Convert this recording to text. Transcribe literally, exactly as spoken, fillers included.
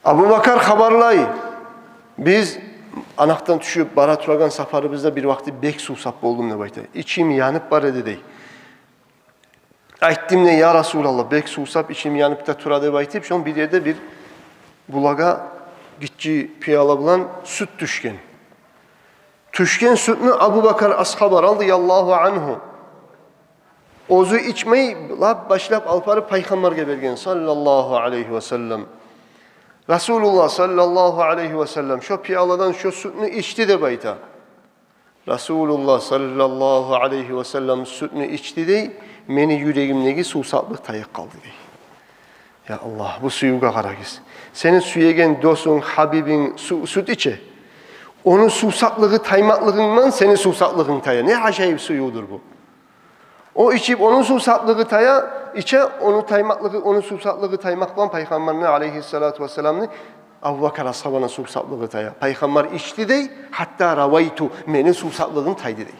Абубакар хабарлай: «Биз анакъдан тюшюп бара турагъан сапарыбызда бир вакъти бек сувсап болдум», — деп айта. «Ичим янып бара эди», — дей. «Айтдым да, я Расулаллагь, бек сувсап, ичим янып да тура», — деп айтып, шон бир ерде бир булагъа гиччи пияла булан сют тюшген. Тюшген сютню Абубакар асгьаба, радияллагьу ангьу, оьзю ичмей, лап башлап алып барып Пайхаммаргъа берген, саллаллагьу алайгьи ва саллам. Расулуллагь, саллаллагьу алайгьи ва саллам, шо пияладан шо сютню ичди деп айта. Расулуллагь, саллаллагьу алайгьи ва саллам, сютню ичди дей, мени юрегимдеги сувсаплыкъ тайып къалды дей. Я Аллагь, бу сюювге къарагъыз. Сени сюеген досунг, гьабибинг сю-, сют иче. Ону сувсаплыгъы таймакълыгъынг булан сени сувсаплыгъынг тая. Не ажайып сюювдюр бу. О ичип, ону сувсаплыгъы тая, иче, ону таймакълыгъы, ону сувсаплыгъы таймакъ булан Пайхаммарны, алайгьиссалату вассаламны, Абубакар асгьабаны сувсаплыгъы тая. Пайхаммар ичди дей, гьатта равайту, мени сувсаплыгъым тайды дей.